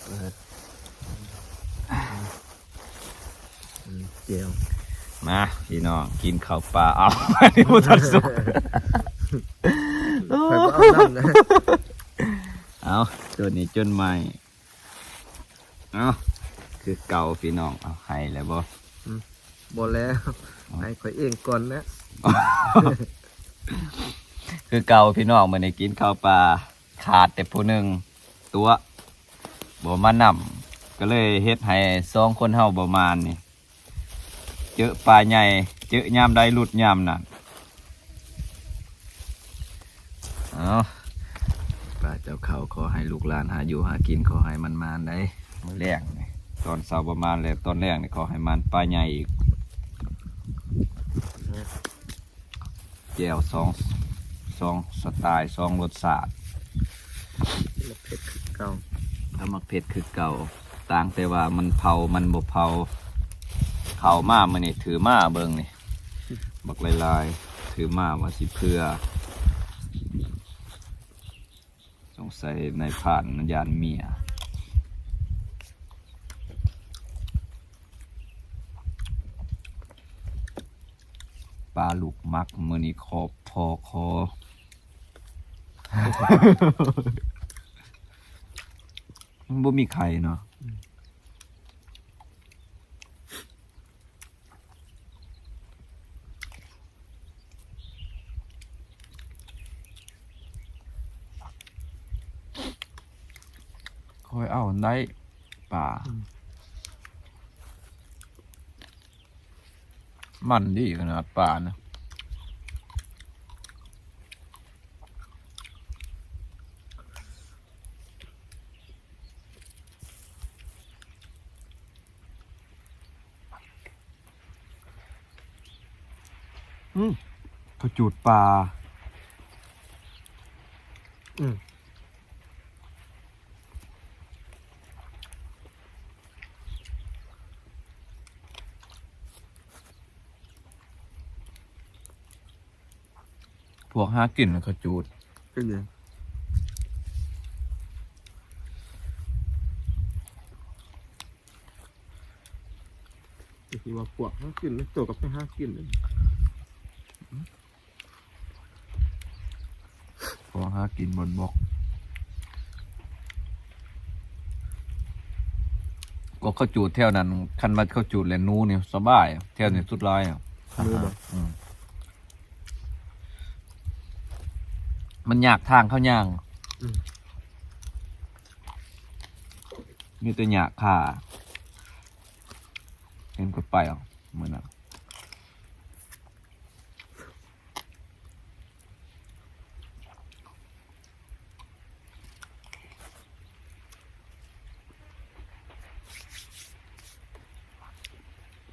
ເອີ ອືມ ແຈ່ວ ມາພີ່ນ້ອງ ກິນເຂົ້າປ່າ. ເອົາ ອັນນີ້ບໍ່ທັນສຸກ. ຂ້ອຍບໍ່ເອົານຳນະ. ເອົາ ໂຕນີ້ຈົນໄໝ້. ເອົ້າ ຄືເກົ່າພີ່ນ້ອງ. ເອົາ ໃຫ້ແລ້ວບໍ່? ອືມ ບໍ່ແລ້ວ. ເອົ້າ ໃຫ້ຂ້ອຍເອງກ່ອນນະ. ຄືເກົ່າພີ່ນ້ອງ ມື້ນີ້ກິນເຂົ້າປ່າ ຂາດແຕ່ຜູ້ໜຶ່ງຕົວະ ບໍ່ມານຳ ກໍເລີຍເຮັດໃຫ້ສອງຄົນເຮົາບໍ່ມານນີ້. ເຈີປາໃຫຍ່ ເຈີຍາມໃດຫຼຸດຍາມນັ້ນ. ເອົາ ປາເຈົ້າເຂົ້າ ຂໍໃຫ້ລູກຫຼານຫາຢູ່ຫາກິນ ຂໍໃຫ້ມັນມານໄດ໋ ມື້ແລງນີ້. ຕອນເຊົ້າບໍ່ມານແລ້ວ ຕອນແລງນີ້ຂໍໃຫ້ມານປາໃຫຍ່ອີກ. ແຈ່ວສອງ ສອງສະໄຕລ໌ ສອງລົດຊາດ. ມັກເຜັດຄືເກົ່າ ຖ້າມັກເຜັດຄືເກົ່າ ຕ່າງແຕ່ວ່າມັນເຜົາ ມັນບໍ່ເຜົາ. ເຂົ້າມາມື້ນີ້ຖືມາເບິ່ງນີ້ ບັກຫຼາຍໆ ຖືມາວ່າຊິເຜື່ອ. ສົງໄສນາຍພານມັນຢ້ານເມຍ. ປາລູກໝັກມື້ນີ້ຂອບພໍຄໍ. ມັນບໍ່ມີໄຂ່ເນາະ. ຂ້ອຍເອົາໄດ້ປາ. ອືມ ມັນດີຂະໜາດປານະ. ອືມ ເຂົ້າຈູດປ່າ. ອືມ ພວກຫາກິນເຂົາຈູດ ເປັນຫຍັງ? ກໍຄືວ່າພວກຫາກິນ ໂຕກໍໄປຫາກິນ. ພວກຫາກິນບ່ອນບອກ ກໍເຂົາຈູດແຖວນັ້ນ ຄັນວ່າເຂົາຈູດແລ້ວໜູນີ້ສະບາຍ ແຖວນີ້ສຸດຫຼາຍ. ໜູບໍ? ອືມ. ມັນຍາກທາງເຂົາຍ່າງ. ອືມ. ມີແຕ່ຫຍ້າຄາ. ເຫັນເຂົາໄປເອົາມື້ນັ້ນ.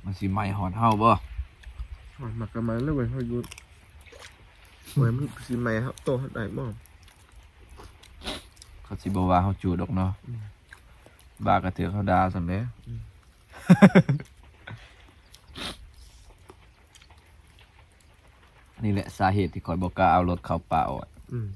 ມັນຊິໄໝ້ຮອດເຮົາບໍ່? ຮອດມັນກໍໄໝ້ແລ້ວເວີ້ຍ ເຮົາຢູ່ ເວີ້ຍ ມັນຊິໄໝ້ເຮົາ ໂຕເຮົາໄດ້ບໍ່? ເຂົາຊິບໍ່ວ່າເຮົາຈູດດອກເນາະ. ອືມ. ບາກະເຖືກເຮົາດ່າຊັ້ນແຫຼະ. ອືມ. ນີ້ແຫຼະສາເຫດທີ່ຂ້ອຍບໍ່ກ້າເອົາລົດເຂົ້າປ່າອອກ. ອືມ.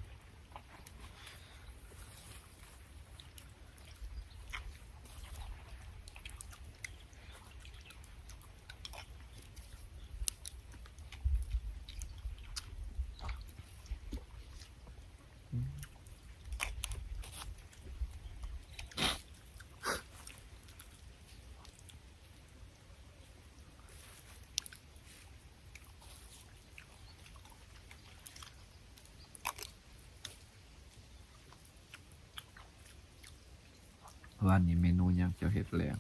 ວານນີ້ເມນູຫຍັງເຈົ້າເຮັດແລງ?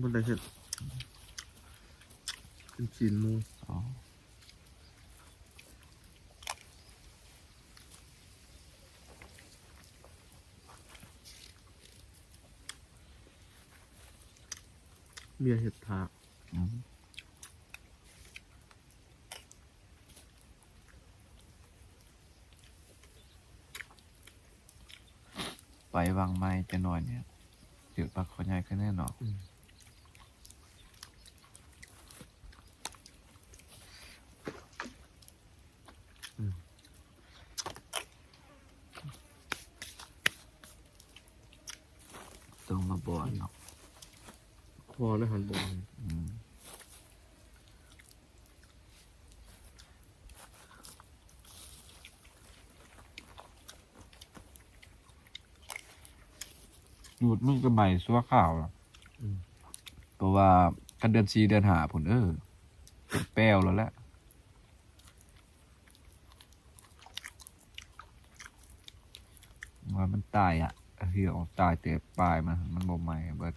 ບໍ່ໄດ້ເຮັດ ເປັນຊີ້ນໝູ. ອໍ. ເມຍເຮັດຖ້າ. ອືມ. ໄປວັງໃໝ່ຈັກໜ້ອຍນີ້ ຖືກປາຄໍໃຫຍ່ຂຶ້ນແນ່ເນາະ. ອືມ. ອືມ. ຕ້ອງມາບ່ອນເນາະ ພໍແລ້ວຫັ້ນບ່ອນ ອືມ ຈູດມັນກໍໃໝ່ຊົ່ວຄາວລະ ອືມ ເພາະວ່າຄັນເດືອນສີ່ເດືອນຫ້າພຸ້ນ ເອີ ແປ້ວແລ້ວແຫຼະ. ວ່າມັນຕາຍອະ ເຫື່ອອອກ ຕາຍແຕ່ປາຍມັນ ມັນບໍ່ໄໝ້ເບິດ.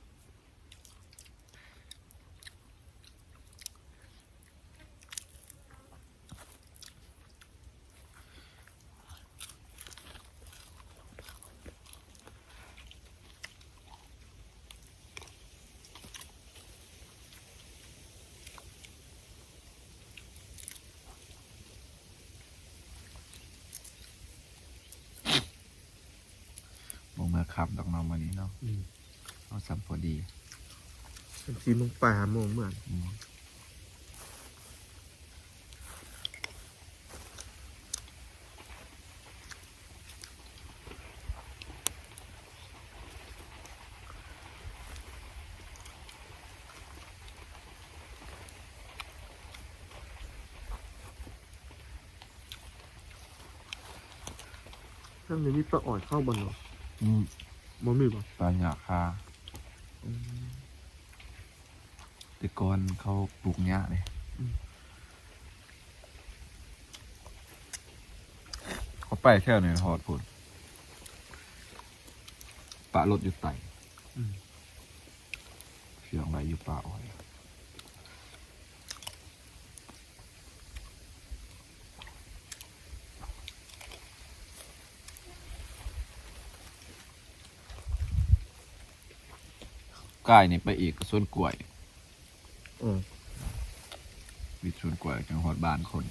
ບໍ່ເມືອຄ່ຳດອກເນາະ ມື້ນີ້ເນາະ ອືມ ເອົາສ່ຳພໍດີ ສີ່ໂມງປາຍ ຫ້າໂມງເມືອ ອືມ. ທາງນີ້ມີປາອອຍເຂົ້າບໍ່ເນາະ? ອືມ ບໍ່ມີບໍ່? ປາຫຍ້າຄາ ອືມ. ແຕ່ກ່ອນເຂົາປູກຫຍ້າເດ້ ອືມ ເຂົາໄປແຖວນີ້ຮອດພຸ້ນ ປະລົດຢູ່ໃຕ້ ອືມ ເຊື່ອງໄວ້ຢູ່ປ່າອ້ອຍ. ກາຍນີ້ໄປອີກກໍສວນກ້ວຍ ເອີ ວິດສວນກ້ວຍຈັ່ງຮອດບ້ານຄົນ.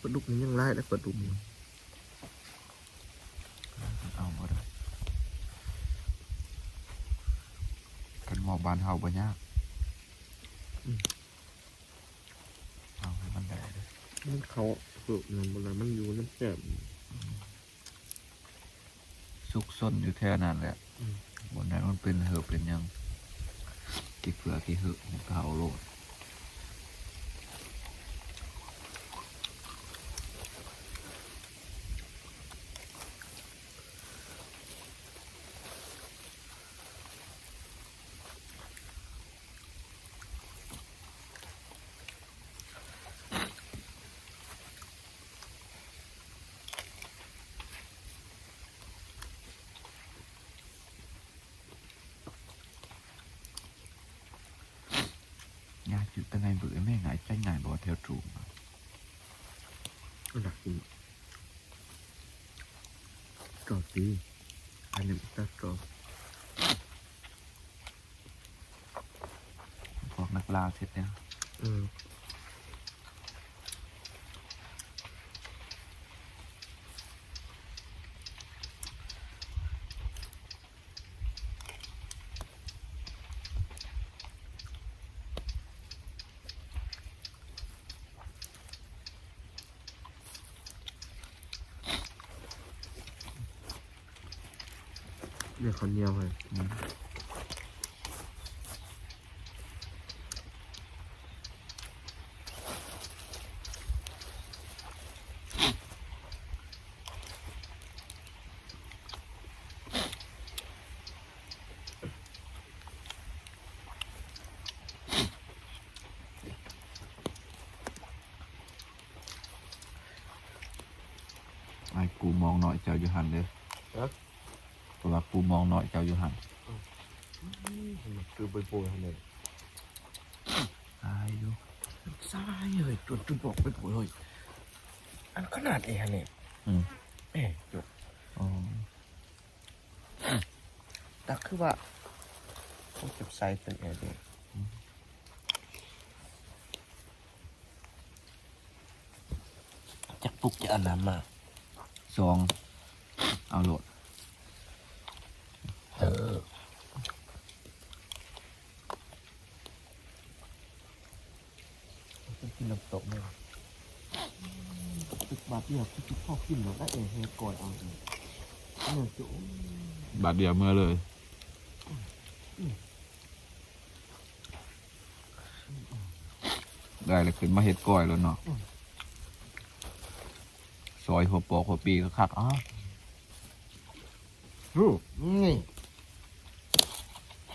ປາດຸກນີ້ຍັງຫຼາຍເດ້ ປາດຸກນີ້ ເອົາບໍ່ໄດ້ ຄັນເວົ້າບ້ານເຮົາບໍ່ຍາກ ອືມ ເອົາໃຫ້ມັນໄດ້ເດີ້ ມັນເຂົ້າເຮີບນຳບໍ່ໄດ້ ມັນຢູ່ນຳແກ້ມ ອືມ. ຊຸກຊົນຢູ່ແຖວນັ້ນແຫຼະ ອືມ ບ່ອນໃດມັນເປັນເຫີບເປັນຫຍັງ ຂີ້ເຜືອຂີ້ເຫີບ ມັນກໍເອົາໂລດ. ຍາຈຸດຕະໄງເບີແມ່ງາຍໃຈງ່າຍບໍ່ແຖວໂຕມ ອັນດັບ ກໍດີ ອັນນີ້ຕັດກໍ ພວກນັກລ່າເສັດແລ້ວ ເອີ ເອົາເຂົ້າໜຽວໃຫ້ ອືມ. ອ້າຍ ກູມອງນ້ອຍເຈົ້າຢູ່ຫັ້ນເດີ້ ຮະ? ເພາະວ່າກູມອງນ້ອຍເຈົ້າຢູ່ຫັ້ນ ອືມ ຄືໄປໂປຍຫັ້ນເດ້. ຈົນ ຈົນບອກໄປໂພດເຮີ້ຍ ອັນຂະໜາດເອຫັ້ນນີ້ ອືມ ເອ ຈົນ ອໍ ຕັກຄືວ່າ ໂອ້ ຈັບໃສ່ເປັນແອເດ້ ອືມ ຈັກປຸກຈະເອົານ້ຳມາ ສອງ ເອົາໂລດ ເອີ. ກິນນ້ຳຕົກເລີຍ ຕຶກບາດດຽວຄືຊິພໍກິນໂລດ ໄດ້ແຮກອຍເອົາ ແມ່ນໂຈ ບາດດຽວເມືອເລີຍ ໄດ້ແລ້ວຂຶ້ນມາເຮັດກ້ອຍໂລດເນາະ ອືມ ຊອຍຫົວປອກຫົວປີຄັກໆ ອ້າວ. ລູກ ນີ້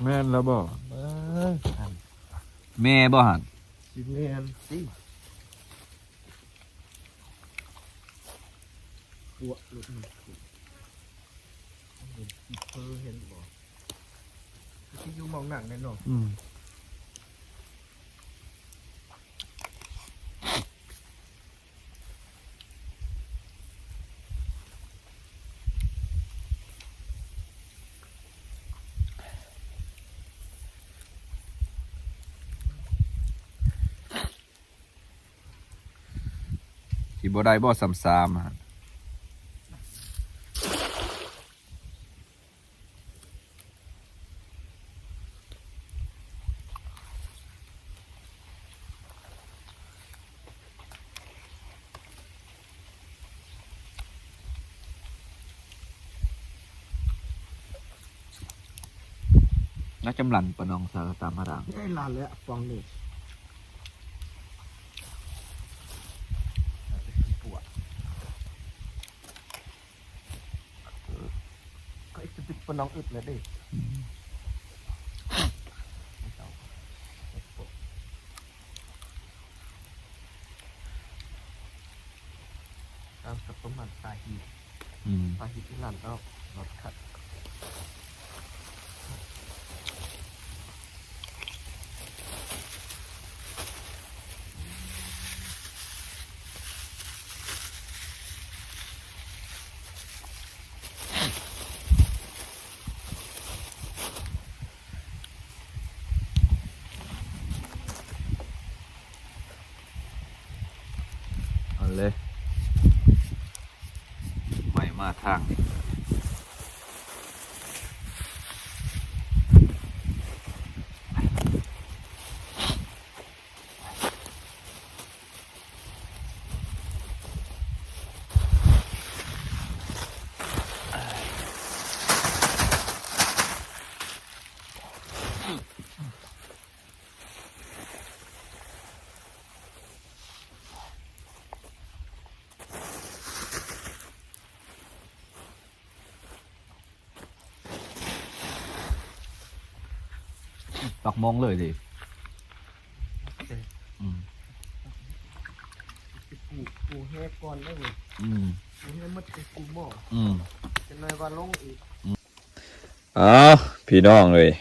ແມ່ນແລ້ວບໍ່? ເບິ່ງຫັ້ນ ແມ່ບໍ່ຫັ້ນ? ຊິແມ່ນຕິ ປວກລຸດມັນ ເຫັນທີ່ເພີເຫັນບໍ່? ຄືຊິຢູ່ໝ່ອງນັ້ນແນ່ເນາະ ອືມ. ຊິບໍ່ໄດ້ບໍ່ ສ່ຳສາມຫັ້ນ? ລາວຈຳລັນປະນອງສາຕາມາດາງ ເອ້ຍ ລານແລ້ວຟອງນີ້ ລາວຈະກິນປົວ. ເອີ ກໍອີກຈະປິດປະນອງອຶດແລ້ວເດ້ ອືມ ເອົາ ກໍປະມານປາຫີດ ອືມ ປາຫີດອີ່ນັ້ນເອົາ ລົດຄັດ. ເອົາເລີຍ ໄໝ້ມາທາງນີ້. ປັກໝອງເລີຍເດ້ ອືມ ປູ ປູແຮກ່ອນໄດ້ເວີຍ ອືມ ປູແຮໝົດ ປູໝໍ້ ອືມ ຈັກໜ້ອຍວ່າລົງອີກ ອືມ. ອ້າວ ພີ່ນ້ອງເອີຍ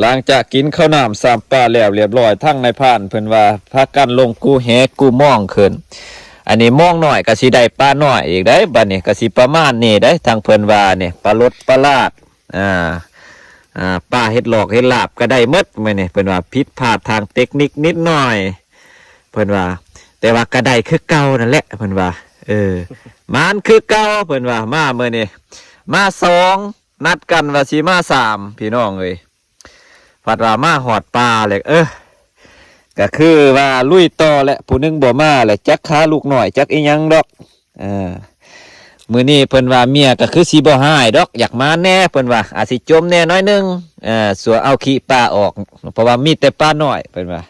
ຫຼັງຈາກກິນເຂົ້ານ້ຳຊຳປາແລ້ວລຽບລ້ອຍ ທາງນາຍພານເພິ່ນວ່າພາກັນລົງກູ້ແຫກູ້ມອງຂຶ້ນ ອັນນີ້ມອງນ້ອຍກໍຊິໄດ້ປານ້ອຍອີກໄດ໋ ບັດນີ້ກໍຊິປະມານນີ້ໄດ໋ ທາງເພິ່ນວ່ານີ້ ປາຫຼົດປາຫຼາດ ອ່າ ອ່າ ປາເຫັດຫຼອກເຫັດຫຼາບກໍໄດ້ໝົດມື້ນີ້ ເພິ່ນວ່າຜິດພາດທາງເຕັກນິກນິດໜ້ອຍ ເພິ່ນວ່າ ແຕ່ວ່າກໍໄດ້ຄືເກົ່ານັ້ນແຫຼະ ເພິ່ນວ່າ ເອີ ມານຄືເກົ່າ ເພິ່ນວ່າ ມາມື້ນີ້ ມາສອງ ນັດກັນວ່າຊິມາສາມ ພີ່ນ້ອງເອີຍ ພັດວ່າມາຮອດປ່າແລ້ວ ເອີ ກໍຄືວ່າລຸຍຕໍ່ແຫຼະ ຜູ້ໜຶ່ງບໍ່ມາແຫຼະ ຈັກຄາລູກນ້ອຍ ຈັກອີ່ຫຍັງດອກ ເອີ ມື້ນີ້ເພິ່ນວ່າເມຍກໍຄືຊິບໍ່ຮ້າຍດອກ ຢາກມາແດ່ ເພິ່ນວ່າ ອາດຊິຈົມແດ່ໜ້ອຍໜຶ່ງ ເອີ ຊົ່ວເອົາຂີ້ປາອອກ ເພາະວ່າມີແຕ່ປານ້ອຍ ເພິ່ນວ່າ.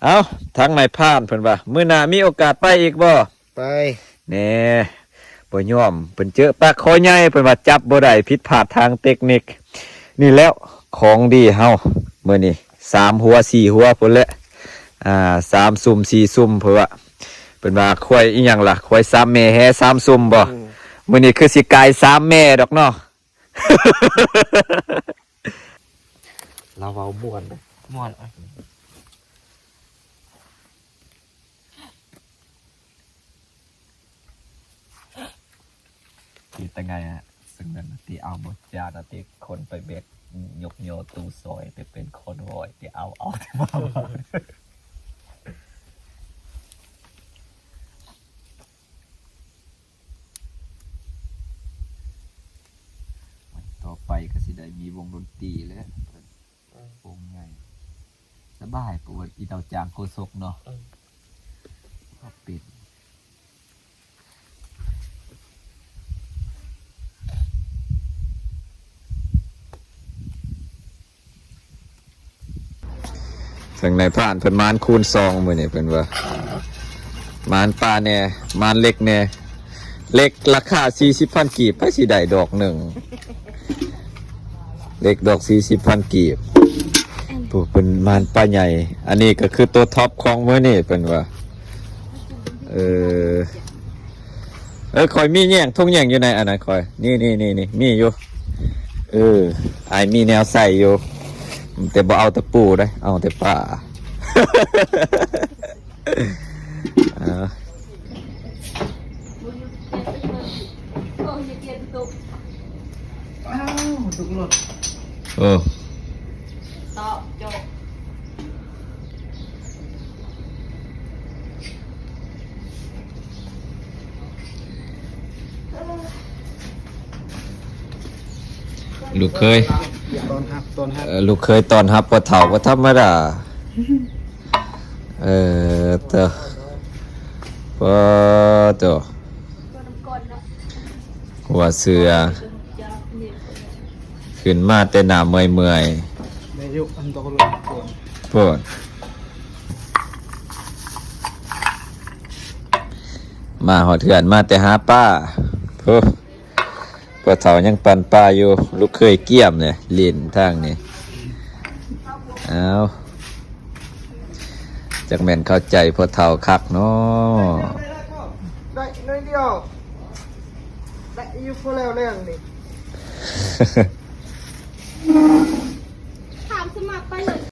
ເອົ້າ ທາງນາຍພານເພິ່ນວ່າ ມື້ໜ້າມີໂອກາດໄປອີກບໍ່? ໄປແນ່ ບໍ່ຍອມ ເພິ່ນເຈີປາຄໍໃຫຍ່ ເພິ່ນວ່າຈັບບໍ່ໄດ້ ຜິດພາດທາງເຕັກນິກ ນີ້ແຫຼະ ຂອງດີເຮົາ ມື້ນີ້ ສາມຫົວ ສີ່ຫົວພຸ້ນແຫຼະ ອ່າ ສາມຊຸ່ມ ສີ່ຊຸ່ມ ເພິ່ນວ່າ ເພິ່ນວ່າຄວາຍອີ່ຫຍັງລະ ຄວາຍສາມແມ່ແຫ່ສາມຊຸ່ມບໍ່? ອືມ ມື້ນີ້ຄືຊິກາຍສາມແມ່ດອກເນາະ. ລາວເວົ້າມ່ວນເດ້ ມ່ວນ ອືມ. ແຕ່ໄງອະ ເຊິ່ງນັ້ນທີ່ເອົາບໍ່ຈາດອະ ທີ່ຄົນໄປແບກຍົກຍໍຕູ້ຊອຍ ແຕ່ເປັນຄົນວອຍ ທີ່ເອົາ ເອົາແຕ່ມາວາງ. ວັນຕໍ່ໄປກໍຊິໄດ້ມີວົງດົນຕີແລ້ວ ອືມ ວົງໃຫຍ່ ສະບາຍ ປະຫວັດອີເຕົາຈາງໂຄສົກເນາະ ອືມ ກໍເປັນ ເຊິ່ງນາຍພານເພິ່ນມານຄູນສອງມື້ນີ້ ເພິ່ນວ່າ ມານປາແດ່ ມານເຫຼັກແດ່ ເຫຼັກລາຄາສີ່ສິບພັນກີບ ໃຜຊິໄດ້ດອກໜຶ່ງ ເຫຼັກດອກສີ່ສິບພັນກີບ ຜູ້ເພິ່ນມານປາໃຫຍ່ ອັນນີ້ກໍຄືໂຕທັອບຂອງມື້ນີ້ ເພິ່ນວ່າ ເອີ ເອີ ຂ້ອຍມີແຍງ ຖົງແຍງຢູ່ໃນອັນນັ້ນຂ້ອຍ ນີ້ໆໆ ມີຢູ່ ເອີ ອ້າຍມີແນວໃສ່ຢູ່ ແຕ່ບໍ່ເອົາຕະປູເດ້ ເອົາແຕ່ປາ ເອົາ ອ້າວ ຕົກລົດ ເອີ ຕອບ ຈົບ. ລູກເຂີຍ ຕ້ອນຮັບ ຕ້ອນຮັບ ເອີ ລູກເຂີຍຕ້ອນຮັບພໍ່ເຖົ້າບໍ່ທຳມະດາ ເອີ ເຕີ ປາໂຕ ຫົວເສືອ ຂຶ້ນມາແຕ່ໜ້າເມື່ອຍໆ ແມ່ນຢູ່ ອັນໂຕໂລນ ໂພດ ມາຮອດເຮືອນ ມາແຕ່ຫາປາ ໂພດ ພໍ່ເຖົ້າຍັງປັ່ນປາຢູ່ ລູກເຂີຍກຽມເລີຍ ຫຼິ້ນທາງນີ້ ເອົາ ຈັກແມ່ນເຂົ້າໃຈພໍ່ເຖົ້າຄັກເນາະ ໄດ້ໜ້ອຍດຽວ ໄດ້ຢູ່ພໍແລ້ວແລ້ວນີ້ ຖາມສະໝັກໄປເລີຍ.